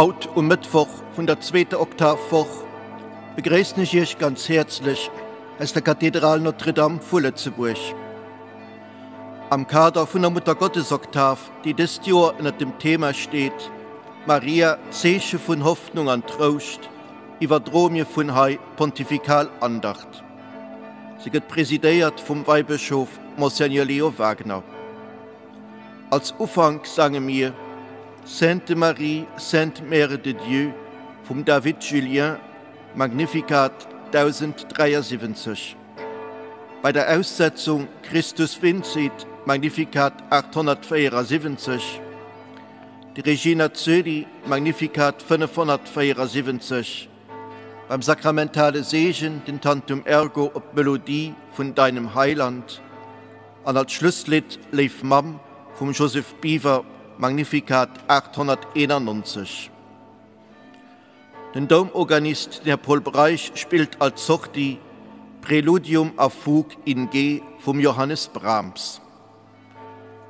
Haut um Mëttwoch vun der zweeter Oktavwoch begréissen ech Iech ganz häerzlech aus der Kathedral Notre-Dame vu Lëtzebuerg. Am Kader vun der Muttergottesoktav, déi dëst Joer ënnert dem Thema steet, Maria, Zeeche vun Hoffnung an Trouscht, iwwerdroe mir vun hei d'Pontifikal Andacht. Se gëtt presidéiert vum Weibëschof Monseigneur Leo Wagner. Als Ufank sange mir Sainte Marie, Sainte Mère de Dieu vum David Julien, Magnificat 1073. Bei der Aussetzung Christus vincit, Magnificat 874, de Regina Coeli, Magnificat 574, beim sakramentale Seegen den Tantum Ergo op d'Melodie vun Deinem Heiland, An als Schlusslidd Léif Mamm vum Joseph Biever, Magnificat 891. Den Doumorganist, den Här Paul Breisch, spillt als Sortie Präludium a Fugue in G vum Johannes Brahms.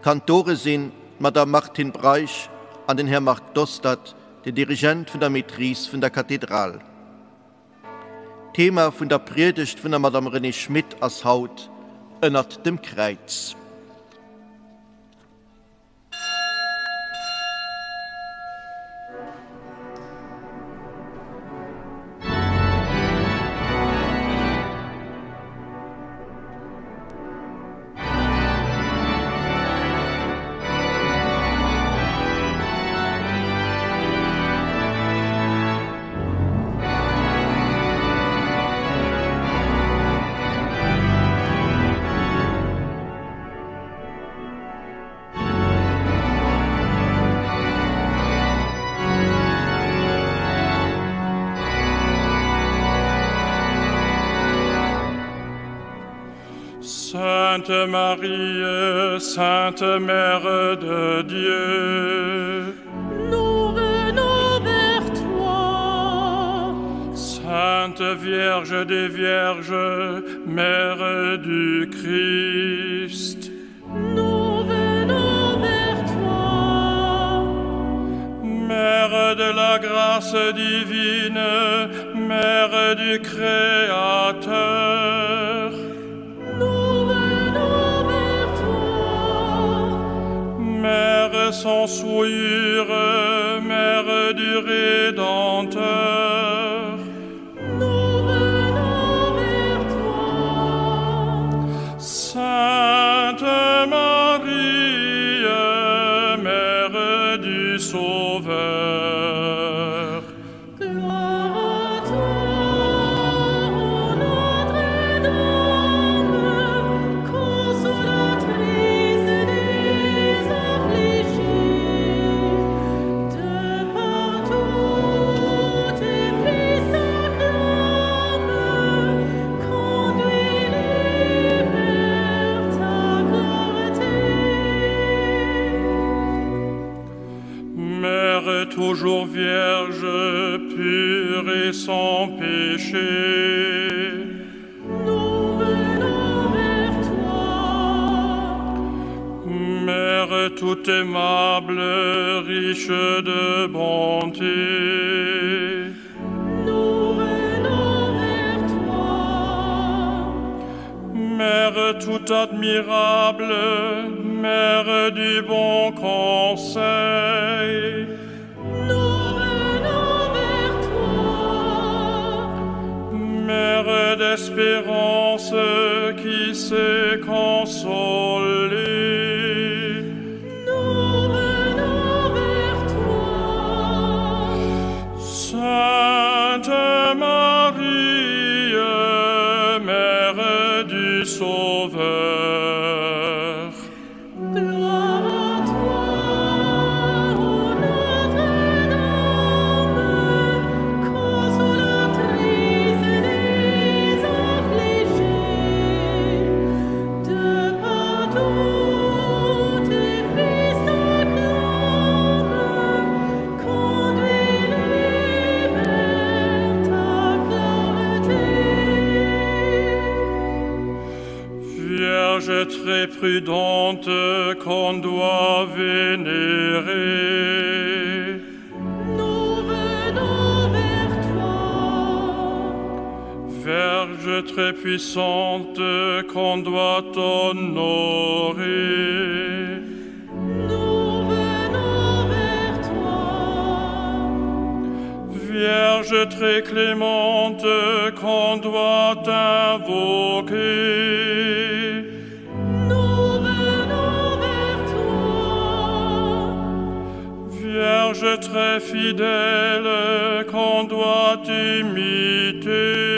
Kantore sinn d'Madame Martine Breisch an den Här Marc Dostert, den Dirigent vun der Maîtrise vun der Kathedral. D'Thema vun der Priedegt vun der Madame Renée Schmit ass haut Ënnert dem Kräiz. Sainte Marie, Sainte Mère de Dieu, nous venons vers toi. Sainte Vierge des Vierges, Mère du Christ, nous venons vers toi. Mère de la grâce divine, Mère du Créateur, nous venons vers toi. Mère sans souillure, Mère du Rédempteur, nous venons vers toi. Sainte Marie, Mère du Sauveur, Gloire à toi, ô Notre-Dame, consolatrice des affligés. De partout tes fils t'acclament, conduis-les vers ta clarté. Mère toujours vierge, pure et sans péché, Nous venons vers toi. Mère tout aimable, riche de bonté, Nous venons vers toi. Mère tout admirable, Mère du bon conseil, Nous venons vers toi. Mère d'espérance qui sait consoler, Nous venons vers toi. Sainte Marie, Mère du Sauveur, Gloire à toi, ô Notre-Dame, consolatrice des affligés. De partout tes fils t'acclament, conduis-les vers ta clarté. Vierge très prudente qu'on doit vénérer, Nous venons Vierge très puissante qu'on doit honorer. Nous venons vers toi. Vierge très clémente qu'on doit invoquer. Nous venons vers toi. Vierge très fidèle qu'on doit imiter.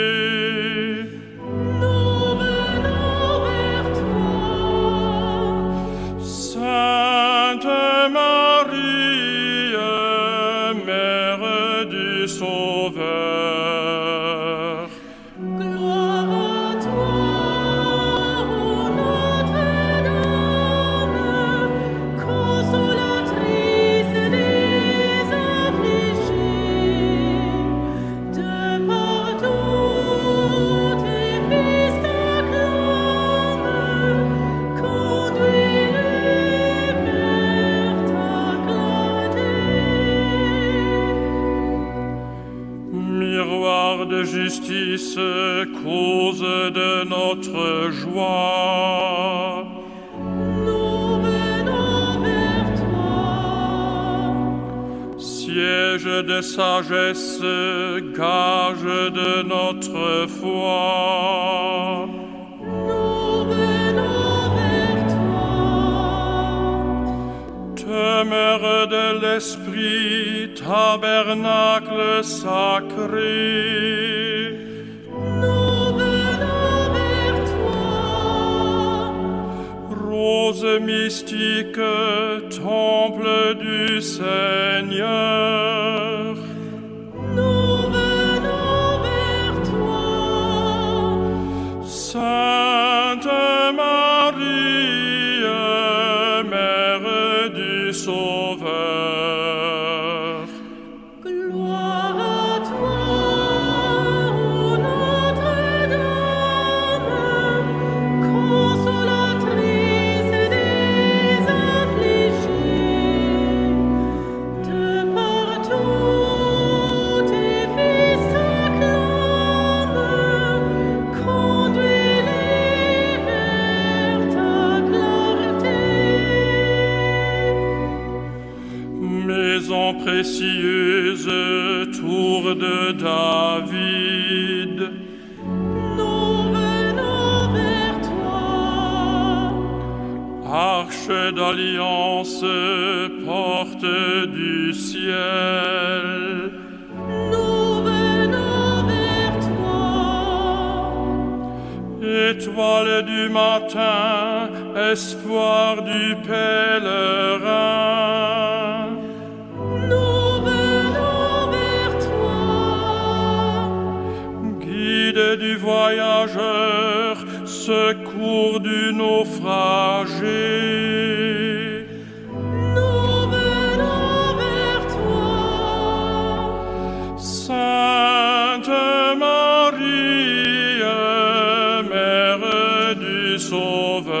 Nous venons vers toi. Sainte Marie, Mère du Sauveur. Gloire à toi, ô Notre-Dame, consolatrice des affligés. De partout tes fils t'acclament, conduis-les vers ta clarté. Miroir de justice, cause de notre joie. Nous venons vers toi. Siège de sagesse, gage de notre foi. Nous venons vers toi. Demeure de l'Esprit, tabernacle sacré. Nous venons vers toi. Rose mystique, temple du Seigneur. Nous venons vers toi. Sainte Marie, Mère du Sauveur. Gloire à toi, ô Notre-Dame, consolatrice des affligés. De partout tes fils t'acclament, conduis-les vers ta clarté. Maison précieuse, tour de David. Nous venons vers toi. Arche d'alliance, porte du ciel. Nous venons vers toi. Étoile du matin, espoir du pèlerin. Nous venons vers toi. Guide du voyageur, secours du naufragé. Nous venons vers toi. Sainte Marie, Mère du Sauveur.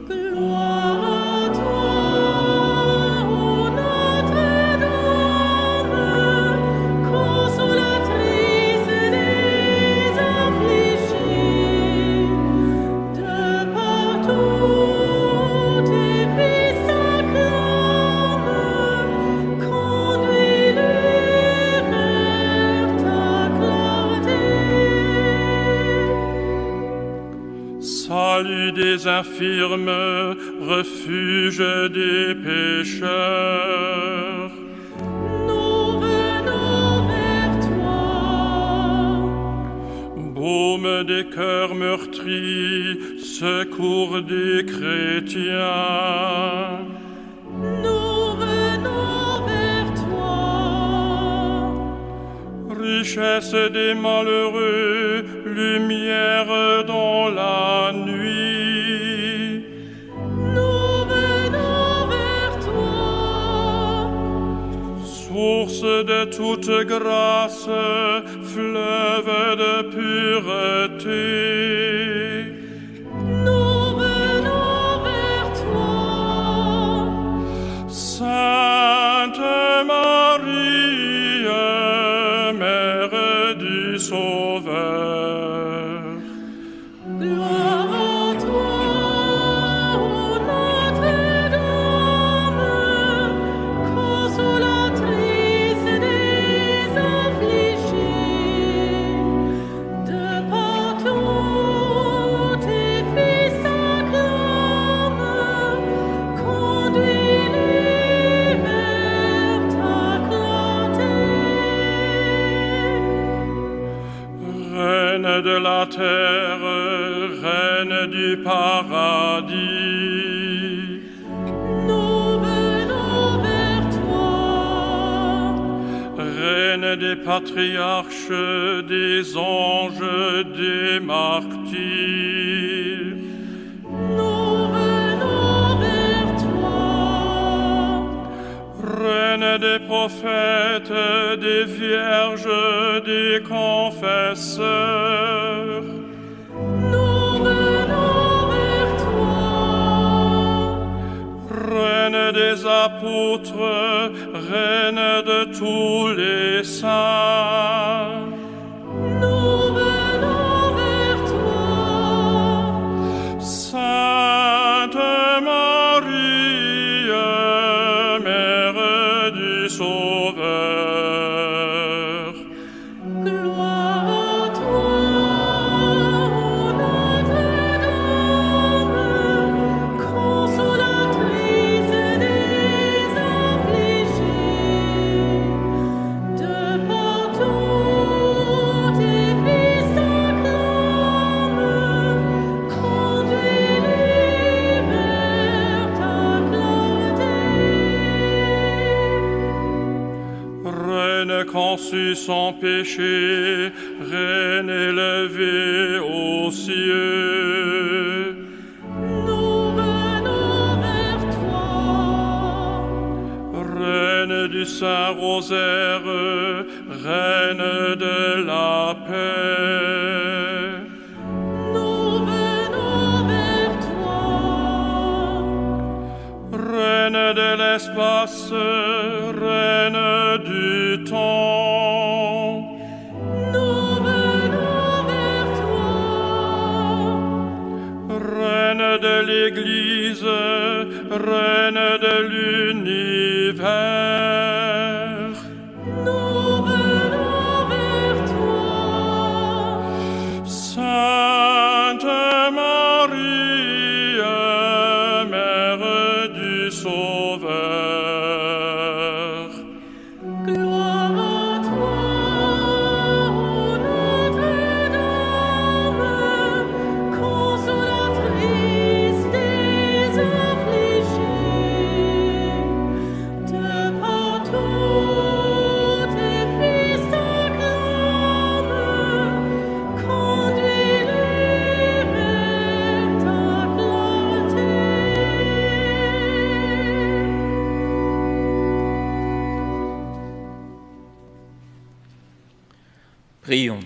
Gloire à toi, ô Notre-Dame, consolatrice des affligés. De partout tes fils t'acclament, conduis-les vers ta clarté. Salut des infirmes, refuge des pécheurs. Nous venons vers toi. Baume des cœurs meurtris, secours des chrétiens. Nous venons vers toi. Richesse des malheureux, lumière dans la nuit. Nous venons vers toi. Source de toute grâce, fleuve de pureté. Nous venons vers toi. Sainte Marie, Mère du du Sauveur. Gloire à toi, ô Notre-Dame, consolatrice des affligés. De partout tes fils t'acclament, conduis-les vers ta clarté. Reine de la terre, reine du paradis. Nous venons vers toi. Reine des patriarches, des anges, des martyrs. Nous venons vers toi. Reine des prophètes, des vierges, des confesseurs. Nous venons vers toi. Reine des apôtres, reine de tous les saints. Nous venons vers toi. Sainte Marie, Mère du Sauveur. Gloire à toi, ô Notre-Dame, consolatrice des affligés. De partout tes fils t'acclament, conduis-les vers ta clarté. Reine conçue sans péché, reine élevée aux cieux. Nous venons vers toi. Reine du Saint-Rosaire, reine de la paix. Nous venons vers toi. Reine de l'espace, reine du temps. Nous venons vers toi. Reine de l'Église, reine de l'univers. Nous venons vers toi. Sainte Marie, Mère du Sauveur. Gloire à toi, ô Notre-Dame, consolatrice des affligés. De partout tes fils t'acclament, conduis-les vers ta clarté. Prions.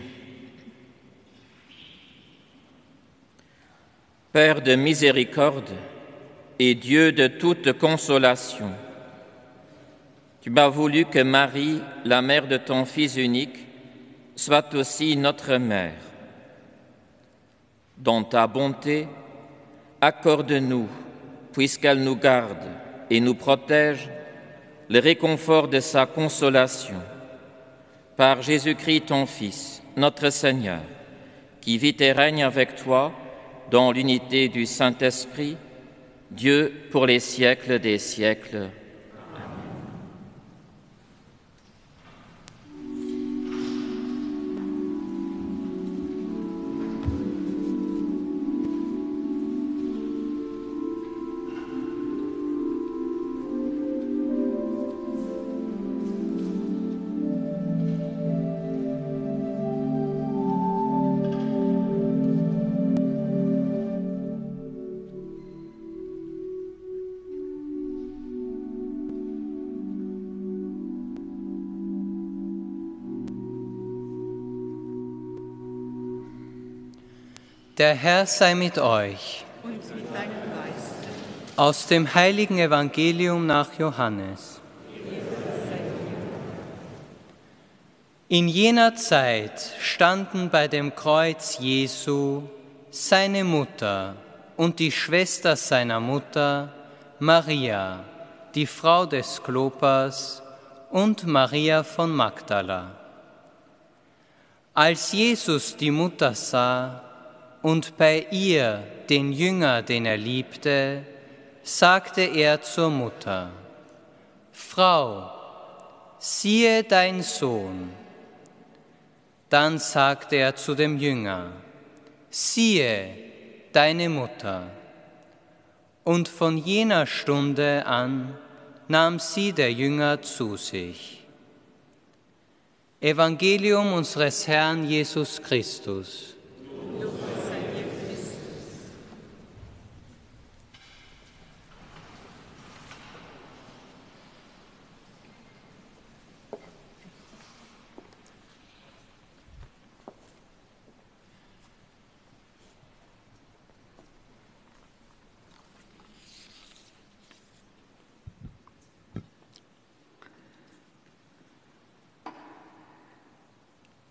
Père de miséricorde et Dieu de toute consolation, tu m'as voulu que Marie, la mère de ton Fils unique, soit aussi notre mère. Dans ta bonté, accorde-nous, puisqu'elle nous garde et nous protège, le réconfort de sa consolation. Par Jésus-Christ, ton Fils, notre Seigneur, qui vit et règne avec toi dans l'unité du Saint-Esprit, Dieu pour les siècles des siècles. Der Herr sei mit euch. Und mit deinem Geist. Aus dem heiligen Evangelium nach Johannes. In jener Zeit standen bei dem Kreuz Jesu seine Mutter und die Schwester seiner Mutter, Maria, die Frau des Klopas und Maria von Magdala. Als Jesus die Mutter sah und bei ihr den Jünger, den er liebte, sagte er zur Mutter: Frau, siehe dein Sohn. Dann sagte er zu dem Jünger: Siehe deine Mutter. Und von jener Stunde an nahm sie der Jünger zu sich. Evangelium unseres Herrn Jesus Christus.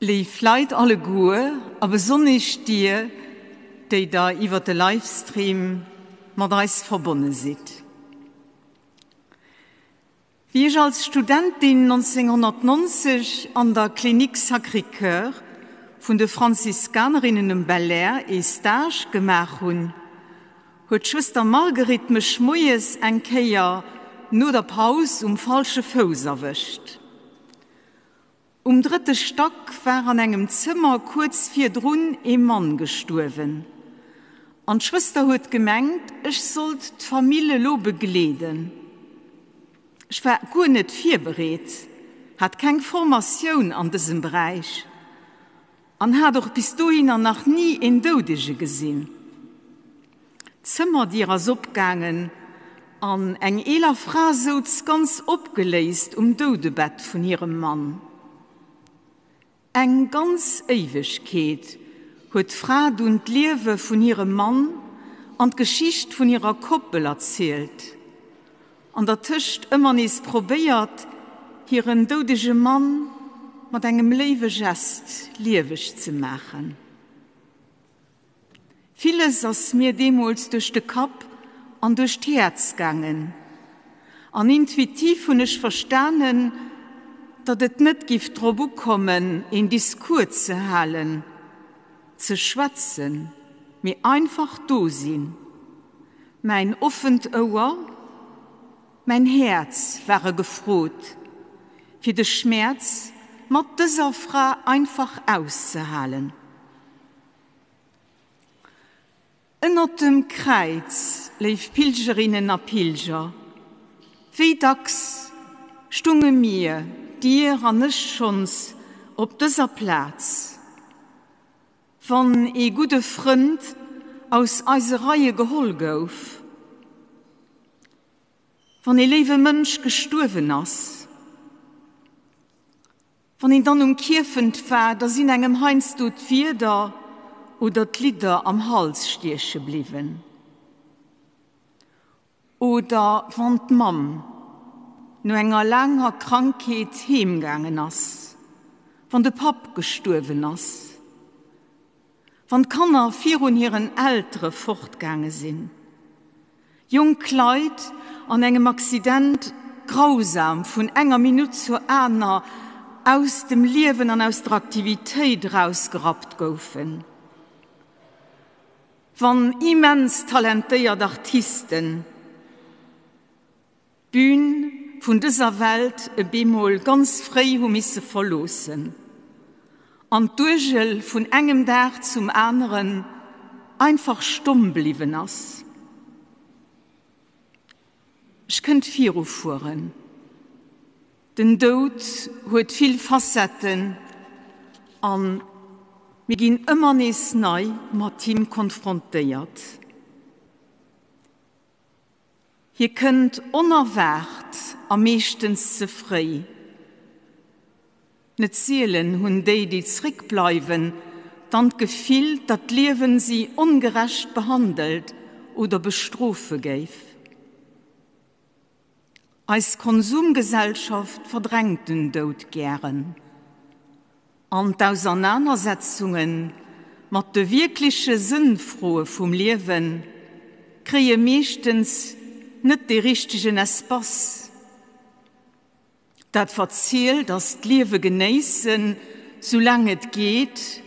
Léif Leit alleguer, a besonnesch dir, déi der iwwer de Livestream mat eis verbonne sidd. Wéi ech als Studentin 1990 an der Clinique Sacré-Cœur vun de Franziskanerinnen um Belair ee Stage gemaach hunn, huet d'Schwëster Marguerite mech moies eng Kéier no der Paus um falsche Fouss erwëscht. Um drëtte Stack war an engem Zëmmer kuerz virdrun ee Mann gestuerwen an d'Schwëster huet gemengt, ech sollt d'Famill elo begleeden. Ech war guer net virbereet, hat keng Formatioun an dësem Beräich an hat och bis dohinner nach ni een Doudege gesinn. D'Zëmmerdier ass opgaangen an eng eeler Fra souz ganz opgeléist um Doudebett vun hirem Mann. Eng ganz Éiwegkeet huet d'Fra dunn d'Liewe vun hirem Mann an d'Geschicht vun hirer Koppel erzielt an dertëscht ëmmer nees probéiert, hiren doudege Mann mat engem léiwe Gest lieweg ze maachen. Villes ass mir deemools duerch de Kapp an duerch d'Häerz gaangen, an intuitiv hunn ech verstanen, datt et net giff drop ukommen, een Discours ze halen, ze schwätzen, mee einfach do sinn. Mäin offent Ouer, mäin Häerz ware gefrot, fir de Schmäerz mat dëser Fra einfach auszehalen. Ënnert dem Kräiz, léif Pilgerinnen a Pilger, wéi dacks stunge mir, dir an ech schonns op dëser Plaz, wann ee gudde Frënd aus eise Reie geholl gouf, wann ee léiwe Mënsch gestuerwen ass. Wann een dann um Kierfent war, da sinn engem heiansdo d'Wierder oder d'Lidder am Hals stieche bliwwen. Oder wann d'Mamm no enger laanger Krankheet heemgaangen ass, wann de Papp gestuerwen ass, wann d'Kanner virun hiren Eltere fortgaange sinn, jonk Leit an engem Accident grausam vun enger Minutt zur aner aus dem Liewen an aus der Aktivitéit erausgerappt goufen, wann immens talentéiert Artisten, D'Bün vun dëser Welt e bemol ganz fréi hu misse verloossen an d'Uergel vun engem Dag zum aneren einfach stomm bliwwen ass. Ech kënnt virufueren. Den Doud huet vill Facetten a mir ginn ëmmer nees nei mat him konfrontéiert. Hie kënnt onerwaart a meeschtens ze fréi. Net sielen hunn déi, déi zréckbleiwen, dann d'Gefill, datt d'Liewen si ongerecht behandelt oder bestrofe géif. Eis Konsumgesellschaft verdrängt den Doud gären. An d'Ausernanersetzunge mat de wierkleche Sënnfroe vum Liewe kréie meeschtens net dee richtegen Espace. Dat verzielt ass d'Liewe genéissen, soulaang et geet,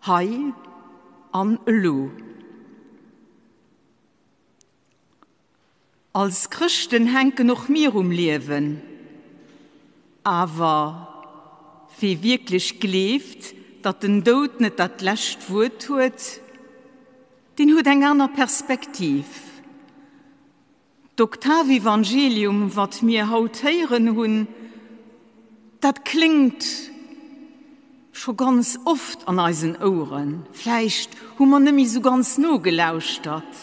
hei an elo. Als Chrëschten hänken och mir um Liewen. Awer wee wierklech gleeft, datt den Doud net dat lescht Wuert huet, deen huet eng aner Perspektiv. D'Oktavevangelium, wat mir haut héieren hunn, dat kléngt scho ganz oft an eisen Oueren. Vläicht hu mer net méi sou ganz nogelauschtert.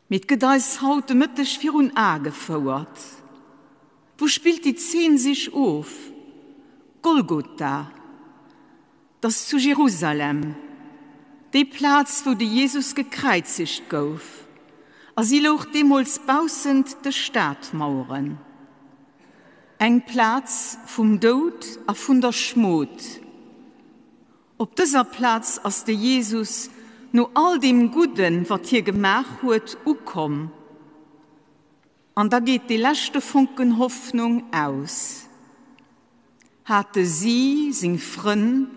Mee et gëtt eis haut de Mëtteg virun Ae gefouert. Wou spillt déi Zeen sich of? Golgotha, 't ass zu Jerusalem, déi Plaz wou de Jesus gekräizegt gouf, a si louch deemools baussent de Stadmaueren. Eng Plaz vum Doud a vun der Schmod. Op dëser Plaz ass de Jesus no all deem Gudden, wat hie gemaach huet, ukomm. An da geet dee leschte Fonken Hoffnung aus. Hate si, seng Frënn,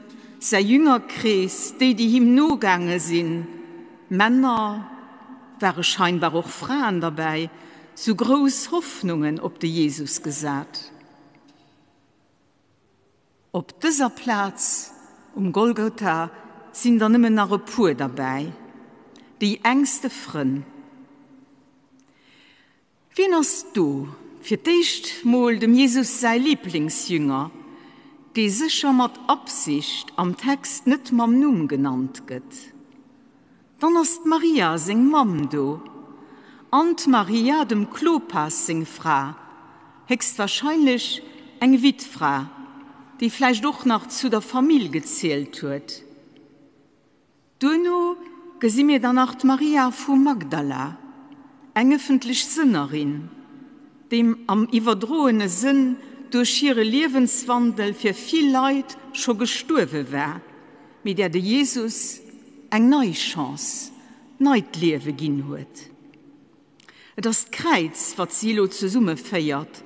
säi Jüngerkrees, déi, déi him nogaange sinn, Männer, ware scheinbar och Fraen derbäi, sou grouss Hoffnungen op de Jesus gesat? Op dëser Plaz um Golgotha sinn der nëmmen nach e puer derbäi, déi enkste Frënn. Wien ass do? Fir d'éischt mol dem Jesus säi Liblingsjünger, dee sécher mat Absicht am Text net mam Numm genannt gëtt. Dann ass d'Maria, seng Mamm, do, an d'Maria, dem Klopas seng Fra, héchstwahrscheinlech eng Wittfra, déi vläicht och nach zu der Famill gezielt huet. Duerno gesi mir dann nach d'Maria vu Magdala, eng ëffentlech Sënnerin, déi am iwwerdroene Sënn duerch hire Liewenswandel fir vill Leit scho gestuerwe war, mee där de Jesus eng nei Chance, neit Liewe ginn huet. Et ass d'Kräiz, wat si elo zesummeféiert,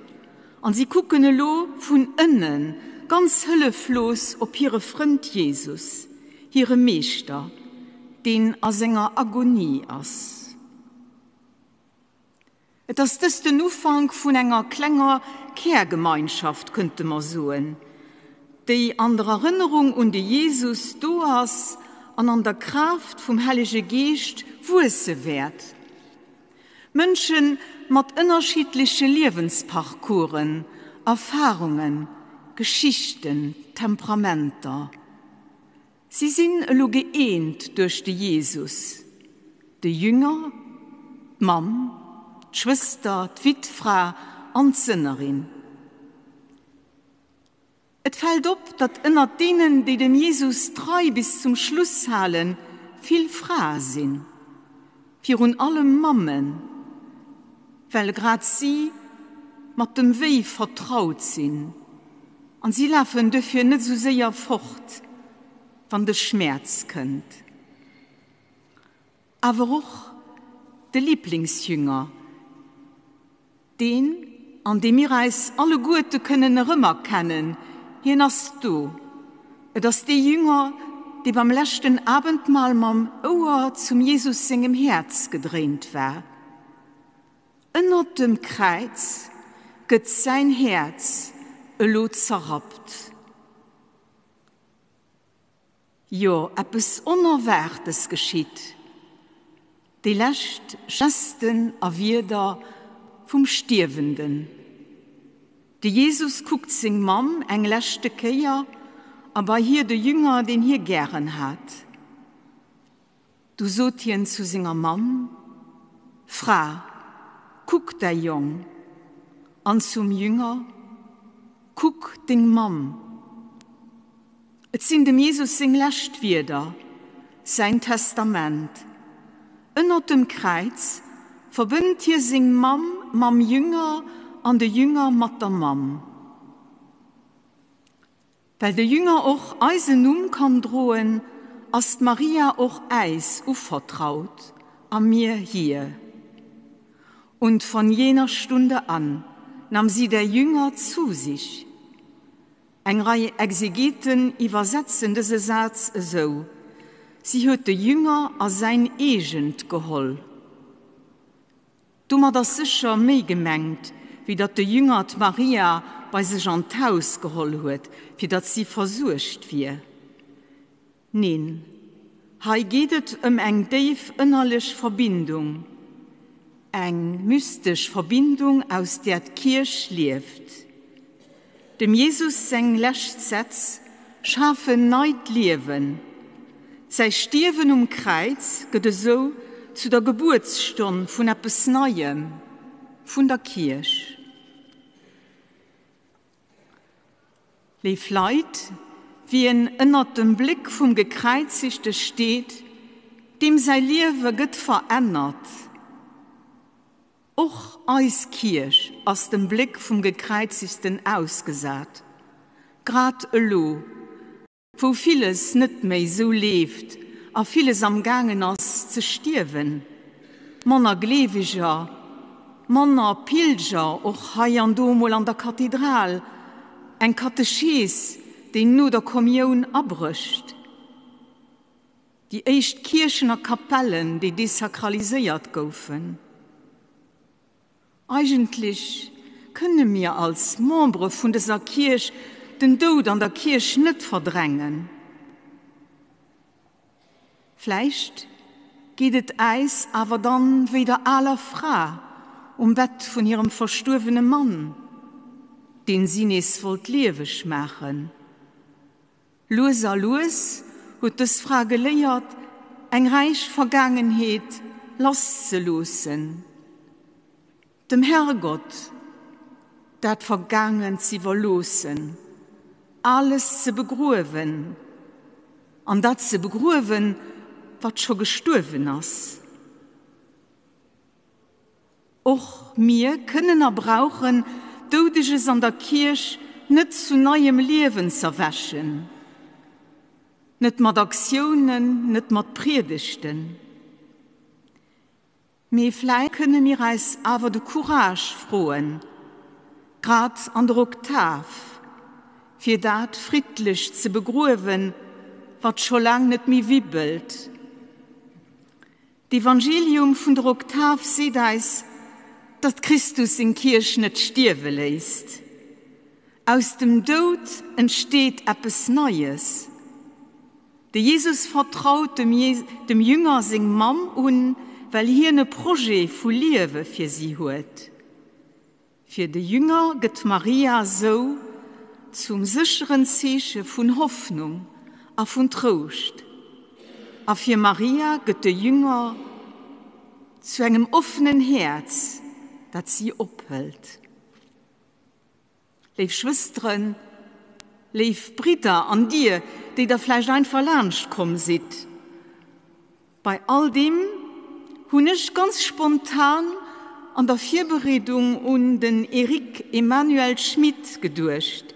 an si kucken elo vun ënnen, ganz hëlleflos op hire Frënd Jesus, hire Meeschter, deen a senger Agonie ass. Et ass dëst den Ufank vun enger klenger Kärgemeinschaft, kënnte mer soen, déi an der Erënnerung un de Jesus do ass an an der Kraaft vum Hellege Geescht wuesse wäert. Mënsche mat ënnerschiddleche Liewensparcoursen, Erfarungen, Geschichten, Temperamenter. Si sinn elo gëeent duerch de Jesus, de Jünger, d'Mamm, d'Schwëster, d'Wittfra an d'Sënnerin. Et fält op, datt ënnert deenen, déi dem Jesus d'Trei bis zum Schluss halen, vill Frae sinn, virun allem Mammen, well grad si mat dem Wéi vertraut sinn. An si lafen duerfir net esou séier fort, wann de Schmäerz kënnt. Awer och de Liblingsjünger, deen, an deem mir eis alleguerte kënnen erëmerkennen, hien ass do. Et ass dee Jünger, dee beim leschten Abendmahl mam Ouer zum Jesus sengem Häerz gedréint war. Ënnert dem Kräiz gëtt säin Häerz elo zerrappt. Jo, eppes Onerwaartes geschitt, déi lescht Gesten a Wierder vum Stierwenden. De Jesus kuckt seng Mamm eng leschte Kéier a bei hir de Jünger, deen hie gären hat. Du sot hien zu senger Mamm, Fra, kuck däi Jong! An zum Jünger, Kuck deng Mamm! Et sinn dem Jesus seng lescht Wierder, säin Testament. Ënnert dem Kräiz verbënnt hie seng Mamm mam Jünger. an de Jünger mat der Mamm. Well de Jünger och eisen Numm kann droen, ass d'Maria och äis uvertraut a mir hir. Und von jener Stunde an nahm sie der Jünger zu sich. Eng Rei Exegeten iwwersetzen dëse Saz esou, Si huet de Jünger a säin eegent geholl. Domat ass sécher méi gemengt, wéi datt de Jünger d'Maria bei sech an d'Haus geholl huet, fir datt si versuergt wier. Neen, hei geet et ëm eng déif ënnerlech Verbindung, eng mystesch Verbindung, aus där d'Kierch lieft. Dem Jesus seng lescht Sätz schafen neit Liewen. Säi Stierwen um Kräiz gëtt esou zu der Gebuertsstonn vun eppes Neiem, vun der Kierch. Léif Leit, wien ënnert dem Bléck vum Gekräizegte steet, deem säi Liewe gëtt verännert. Och eis Kierch ass dem Bléck vum Gekräizegten ausgesat, grad elo, wou villes net méi sou leeft a villes am gaangen ass ze stierwen, manner Gleeweger, manner Pilger, och hei an do mol an der Kathedral, eng Katechees, déi no der Kommioun abrécht, déi éischt Kierchen a Kapellen, déi desakraliséiert goufen. Eigentlech kënne mir als Membere vun dëser Kierch den Doud an der Kierch net verdrängen. Vläicht geet et äis awer dann wéi der aler Fra um Bett vun hirem verstuerwene Mann, deen si nees wollt lieweg maachen. Lues a lues huet dës Fra geléiert, eng räich Vergaangenheet lasszeloossen, dem Herrgott dat Vergaangent z'iwwerloossen, Ales ze begruewen an dat ze begruewen, wat scho gestuerwen ass. Och mir kënnen a brauchen Doudeges an der Kierch net zu neiem Liewen z'erwächen, net mat Aktiounen, net mat Priedegten. Mee vläicht kënne mir eis awer de Courage froen, grad an der Oktav, fir dat friddlech ze begruewen, wat scho laang net méi wibbelt. D'Evangelium vun der Oktav seet eis, datt Christus seng Kierch net stierwe léisst. Aus dem Doud entsteet eppes Neies. De Jesus vertraut dem Jünger seng Mamm un, well hien e Projet vu Liewe fir si huet. Fir de Jünger gëtt Maria sou zum sécheren Zeeche vun Hoffnung a vun Trouscht, a fir Maria gëtt de Jünger zu engem offenen Häerz, dat si ophëlt. Léif Schwësteren, léif Bridder an dir, déi der vläicht einfach laanscht komm sidd, Bei all deem hunn ech ganz spontan an der Virbereedung un den Eric Emmanuel Schmitt geduecht,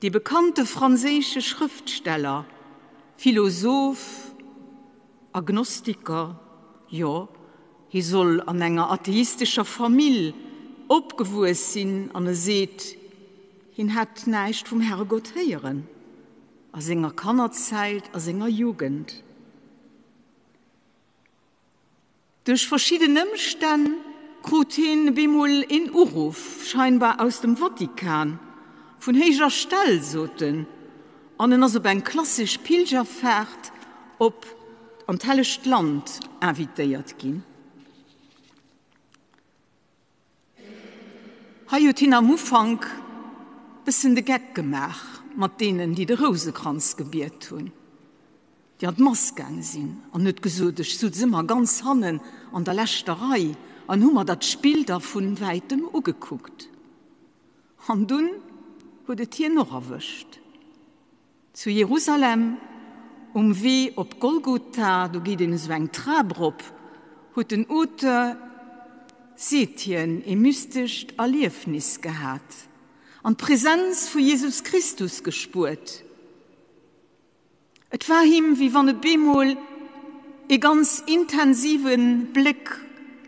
dee bekannte franséische Schrëftsteller, Philosoph, Agnostiker, jo, hie soll an enger atheistescher Famill opgewuess sinn an e seet, hien hätt näischt vum Herrgott héieren. A senger Kannerzäit, a senger Jugend. Duerch verschidden Ëmstänn krut hien bemol een Uruff, scheinbar aus dem Vatikan, vun héijer Stell, sot en, an en ass op eng klassesch Pilgerfaart op an d'Hellegt Land invitéiert ginn. Hei huet hien am Ufank bëssen de Geck gemaach mat deenen, déi de Rousekranz gebiet hunn, déi an d'Mass gaange sinn, an huet gesot, Ech sutz ëmmer ganz hannen an der leschter Rei an hu mer dat Spill da vun wäitem ugekuckt. An dunn huet et hien och erwëscht. Zu Jerusalem, um Wee op Golgotha, do geet een esou eng Trap erop, huet den Auteur. seet hien, ee mystescht Erliefnis gehat an d'Presenz vu Jesus Christus gespuert. Et war him, wéi wann e bemol ee ganz intensive Bléck,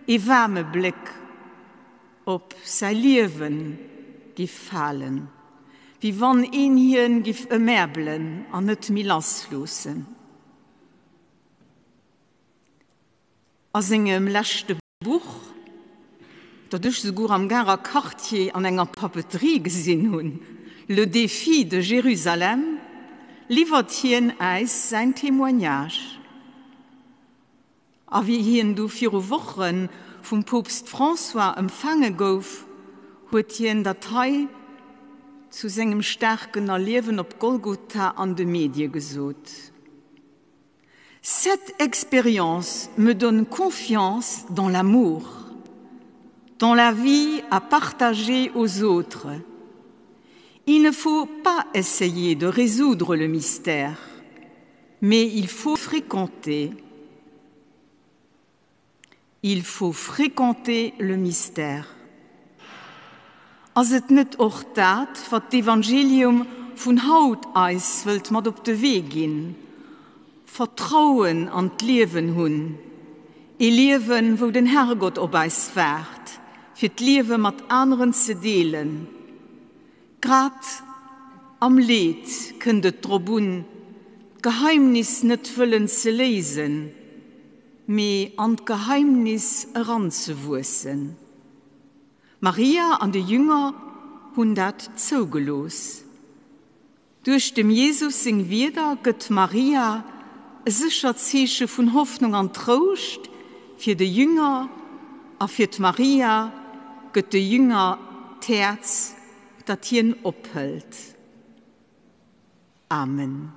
ee waarme Bléck op säi Liewe giff falen, wéi wann een hien giff ëmäerbelen an net méi lass loossen. A sengem leschte Buch, dat ech souguer am Garer Quartier an enger Papeterie gesinn hunn, Le défi de Jérusalem, liwwert hien äis säin Témoignage. A wéi hien du viru Woche vum Poopst François empfaange gouf, huet hien dat hei zu sengem staarken Erliewen op Golgotha an de Medie gesot. Cette expérience me donne confiance dans l'amour, dans la vie à partager aux autres. Il ne faut pas essayer de résoudre le mystère, mais il faut fréquenter. Il faut fréquenter le mystère. Ass et net och dat, wat d'Evangelium vun haut eis wëllt mat op de Wee ginn? Vertrauen an d'Liewen hunn, ee Liewen, wou den Herrgott op eis waart, fir d'Liewe mat aneren ze deelen. Grad am Leed kënnt et drop un, d'Geheimnis net wëllen ze léisen, mee an d'Geheimnis eranzewuessen. Maria an de Jünger hunn dat zougelooss. Duerch dem Jesus seng Wierder gëtt Maria e séchert Zeeche vun Hoffnung an Trouscht fir de Jünger a fir d'Maria gëtt de Jünger d'Häerz, dat hien ophëlt. Amen.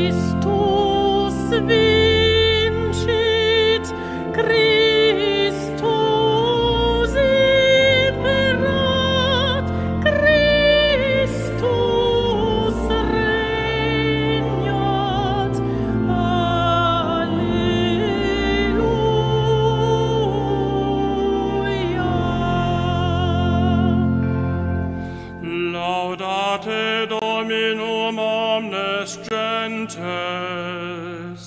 Christus vincit, Christus imperat, Christus regnat. Alleluia. Laudate Dominum omnes gentes.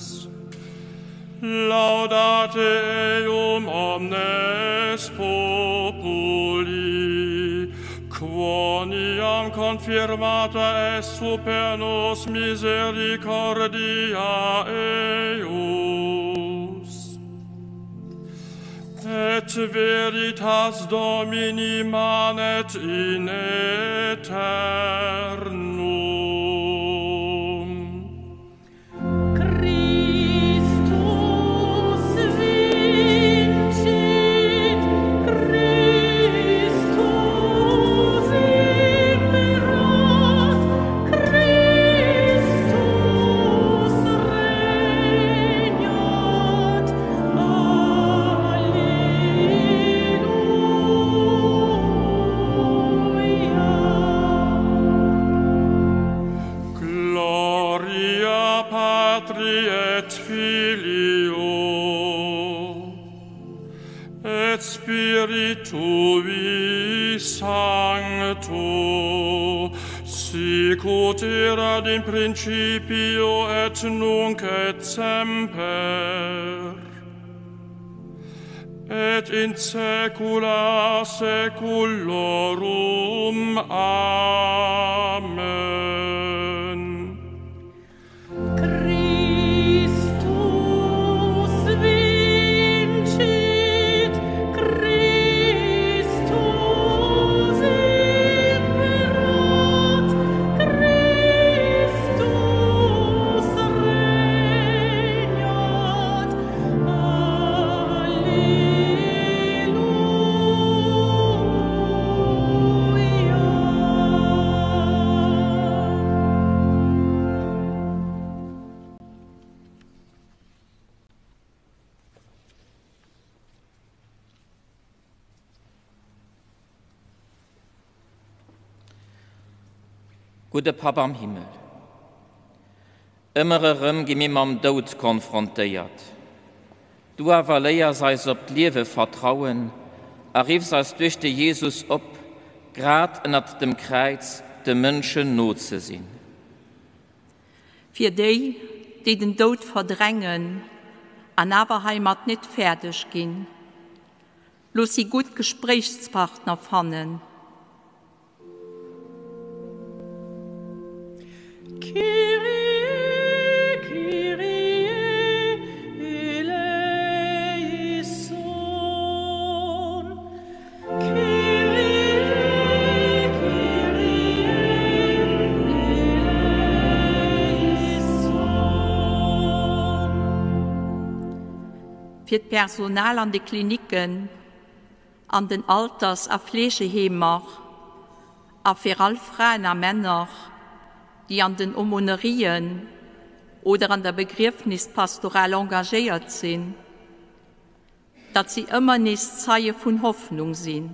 Laudate eum omnes populi, quoniam confirmata est super nos misericordia eius. Et veritas Domini manet in aeternum. Christus vincit, Christus imperat, Christus regnat. Alleluia. Gloria Patri et Filio et Spiritui Sancto, sicut erat in principio et nunc et semper, et in saecula saeculorum. Amen. Christus vincit, Christus imperat, Christus Gudde Papp am Himmel, ëmmer erëm gi mir mam Doud konfrontéiert. Du awer léiers eis op d'Liewe vertrauen a riffs eis duerch de Jesus op, grad ënnert dem Kräiz de Mënschen no ze sinn. Fir déi, déi den Doud verdrängen an awer heimat net fäerdeg ginn, looss si gutt Gespréichspartner fannen. Kyrie, Kyrie, eleison. Kyrie, Kyrie, eleison. Fir d'Personal an de Klinicken, an den Alters a Fleegeheemer a fir all Fraen a Männer, déi an den Aumônerien oder an der Begriefnispastoral engagéiert sinn, datt si ëmmer nees Zeie vun Hoffnung sinn.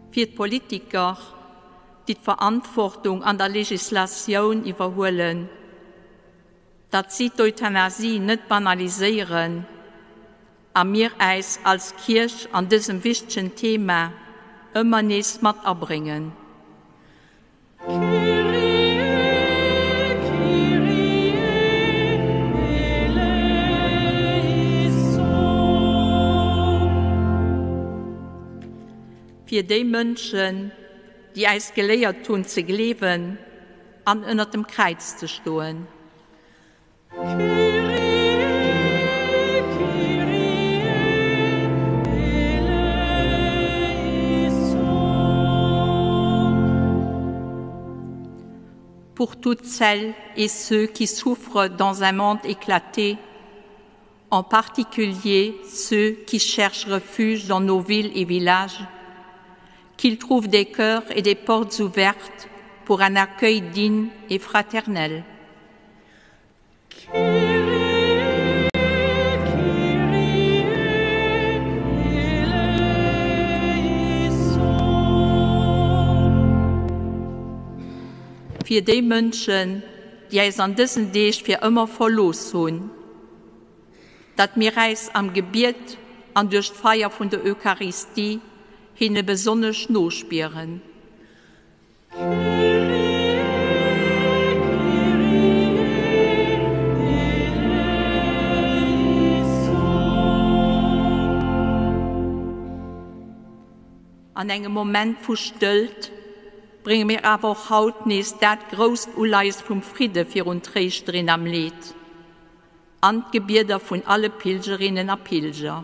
Fir d'Politiker, déi d'Verantwortung an der Legislatioun iwwerhuelen, datt si d'Euthanasie net banaliséieren a mir äis als Kierch an dësem wichtegen Thema ëmmer nees mat abréngen. Fir déi Mënschen, déi äis geléiert hunn ze gleewen an ënnert dem Kräiz ze stoen. Pour toutes celles et ceux qui souffrent dans un monde éclaté, en particulier ceux qui cherchent refuge dans nos villes et villages, qu'ils trouvent des cœurs et des portes ouvertes pour un accueil digne et fraternel. Fir déi Mënschen, déi äis an dësen Deeg fir ëmmer verlooss hunn, datt mir äis am Gebiet an duerch d'Feier vun der Eucharistie hinne besonnesch nospieren. An engem Moment vu Stëllt brénge mir awer och haut nees dat grousst Uleies vum Fridde virun d'Tréischterin am Leed an d'Gebieder vun alle Pilgerinnen a Pilger.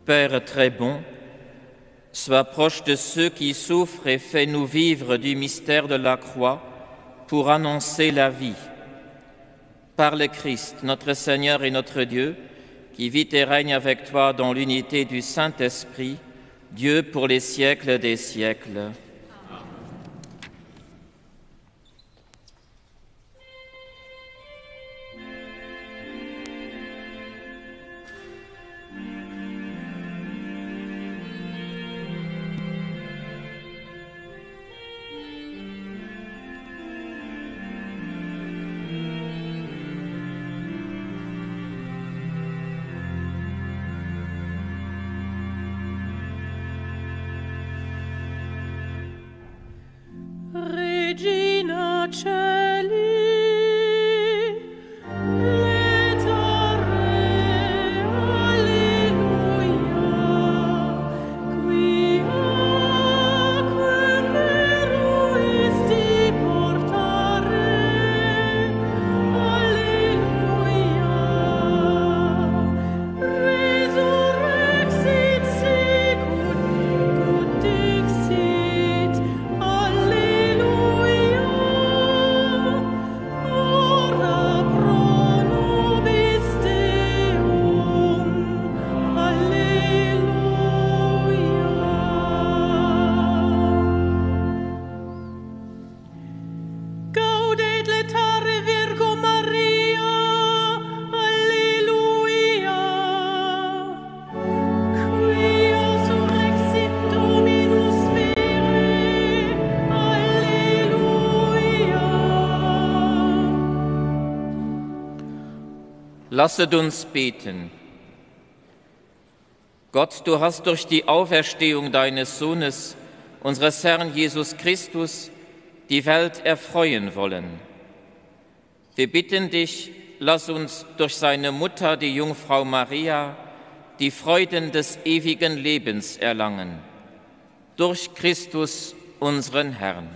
Père très bon, sois proche de ceux qui souffrent et fais-nous vivre du mystère de la croix pour annoncer la vie. Par le Christ, notre Seigneur et notre Dieu, qui vit et règne avec toi dans l'unité du Saint-Esprit, Dieu pour les siècles des siècles. Regina Celi, Laetare, Alleluia, qui aquem meruisti portare, Alleluia, resurrexit sicut, Lasset uns beten. Gott, du hast durch die Auferstehung deines Sohnes, unseres Herrn Jesus Christus, die Welt erfreuen wollen. Wir bitten dich, lass uns durch seine Mutter, die Jungfrau Maria, die Freuden des ewigen Lebens erlangen. Durch Christus, unseren Herrn.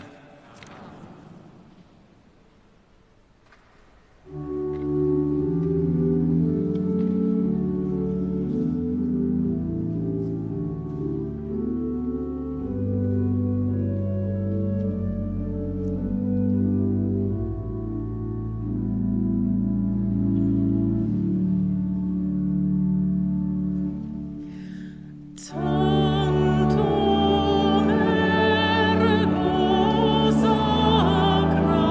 Tantum ergo sacramentum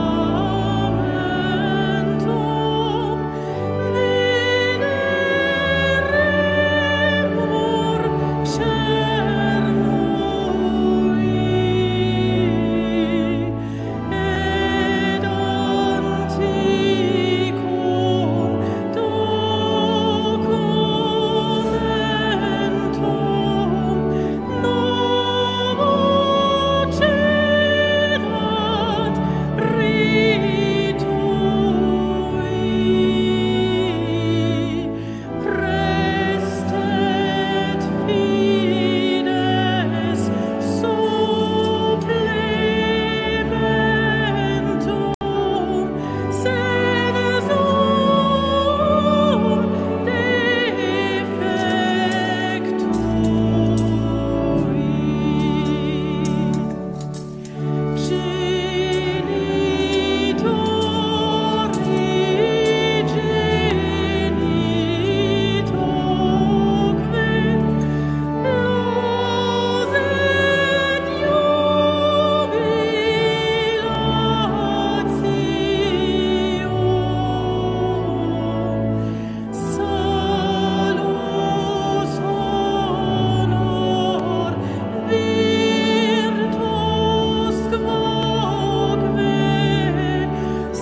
veneremur cernui et antiquum documentum novo cedat ritui prestet fides supplementum sensum defectui. Genitori genitoque lauset jubilatio. Salus honor virtus quoque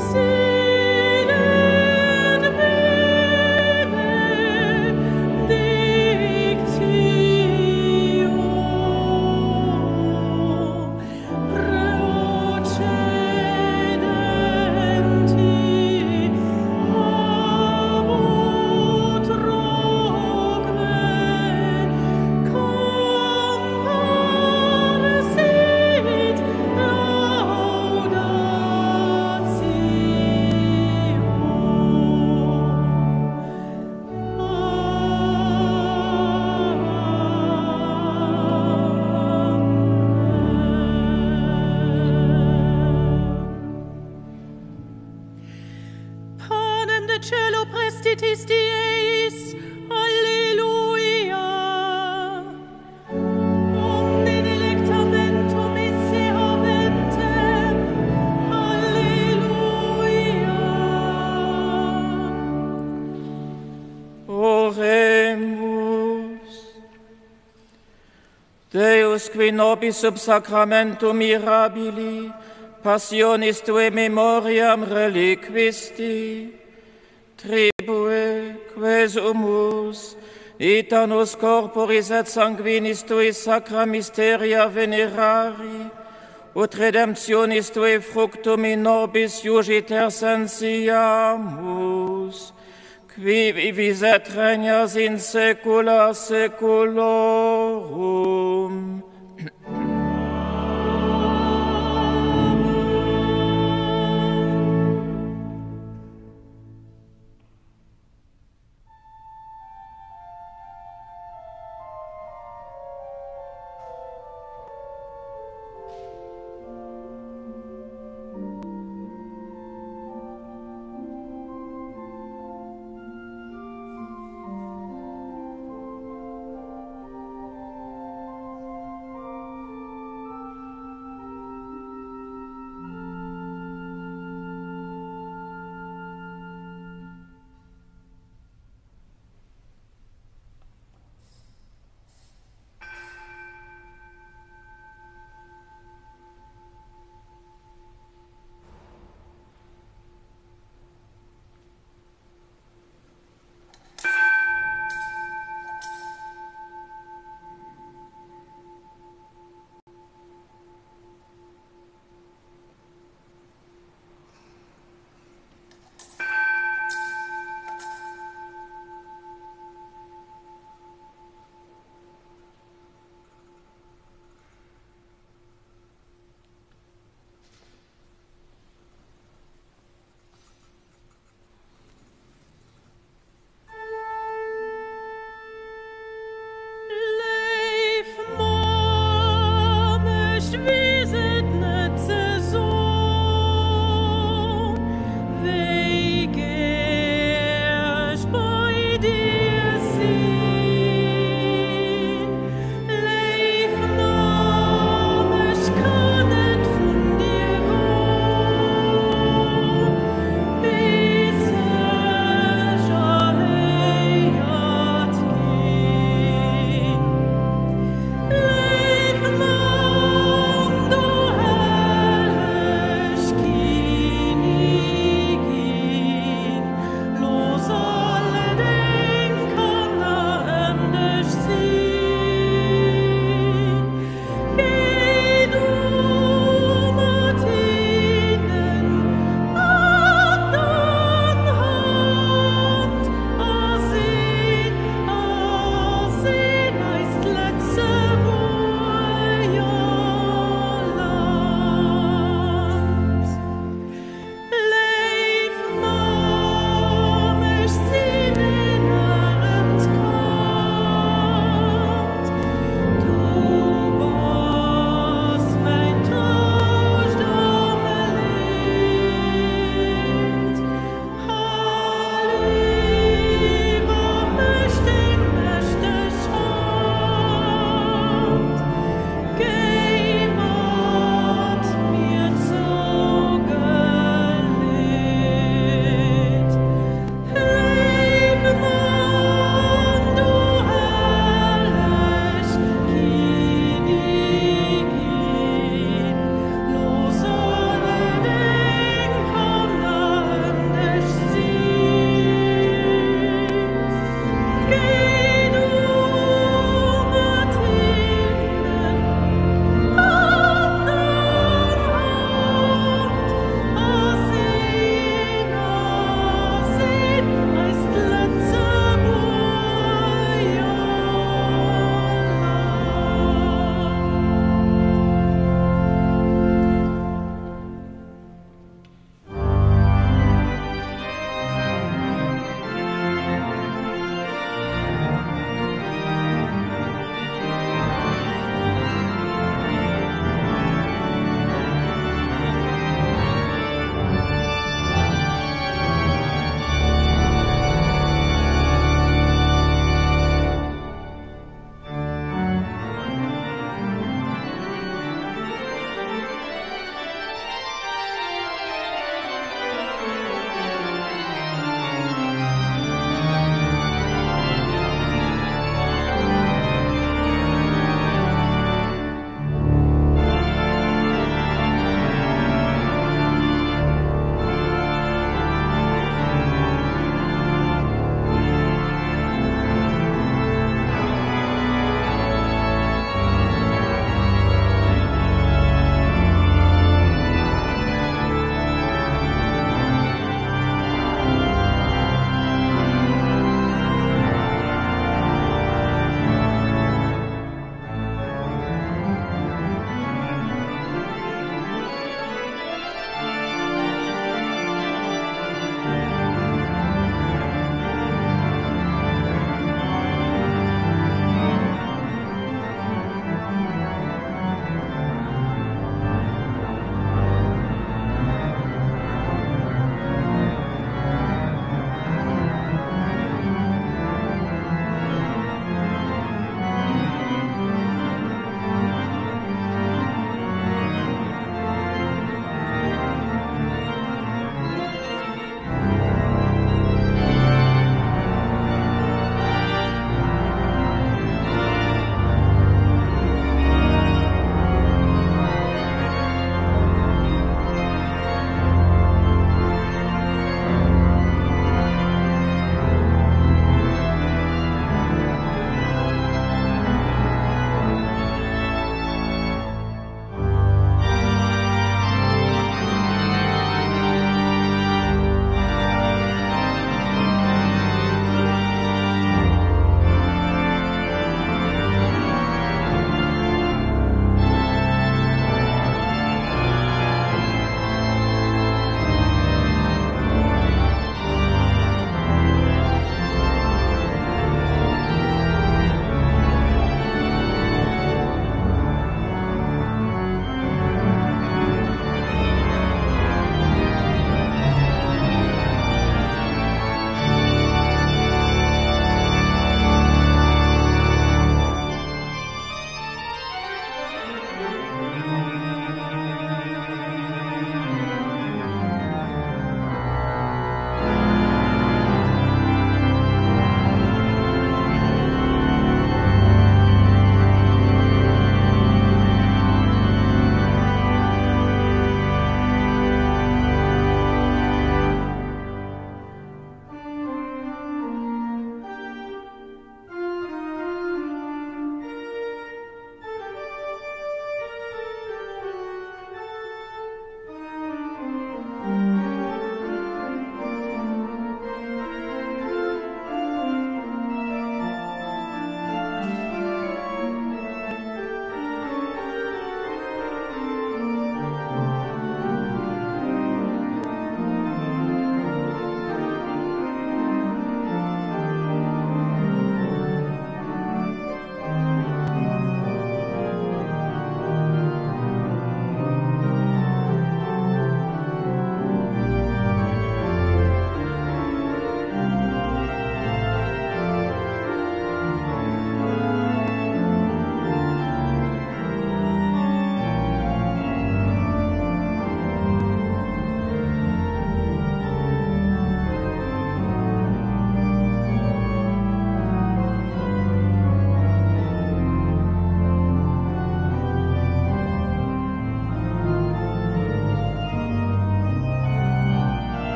sinet benedictio procedenti ab utroque comparsit laudatio. Panem de cielo prestitisti eis, Alleluia. Omne delectamentum in se habentem, Alleluia. Oremus. Deus qui nobis sub sacramentum mirabili passionis tuae memoriam reliquisti, tribue quesumus, ita nos corporis et sanguinis tui sacra mysteria venerari, ut redemptionis tuae fructum in nobis iugiter sensiamus, qui vivis et regnas in saecula saeculorum.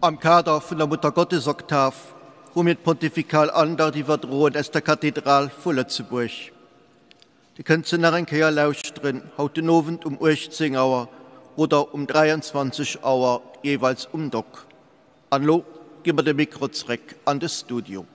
Am Kader vun der Muttergottesoktav hu mir d'Pontifikal Andacht iwwerdroen aus der Kathedral vu Lëtzebuerg. Dir kënnt se nach eng Kéier lauschteren haut den Owend um 18 Auer oder um 23 Auer jeeweils um Dock. An elo gi mer de Mikro zréck an de Studio.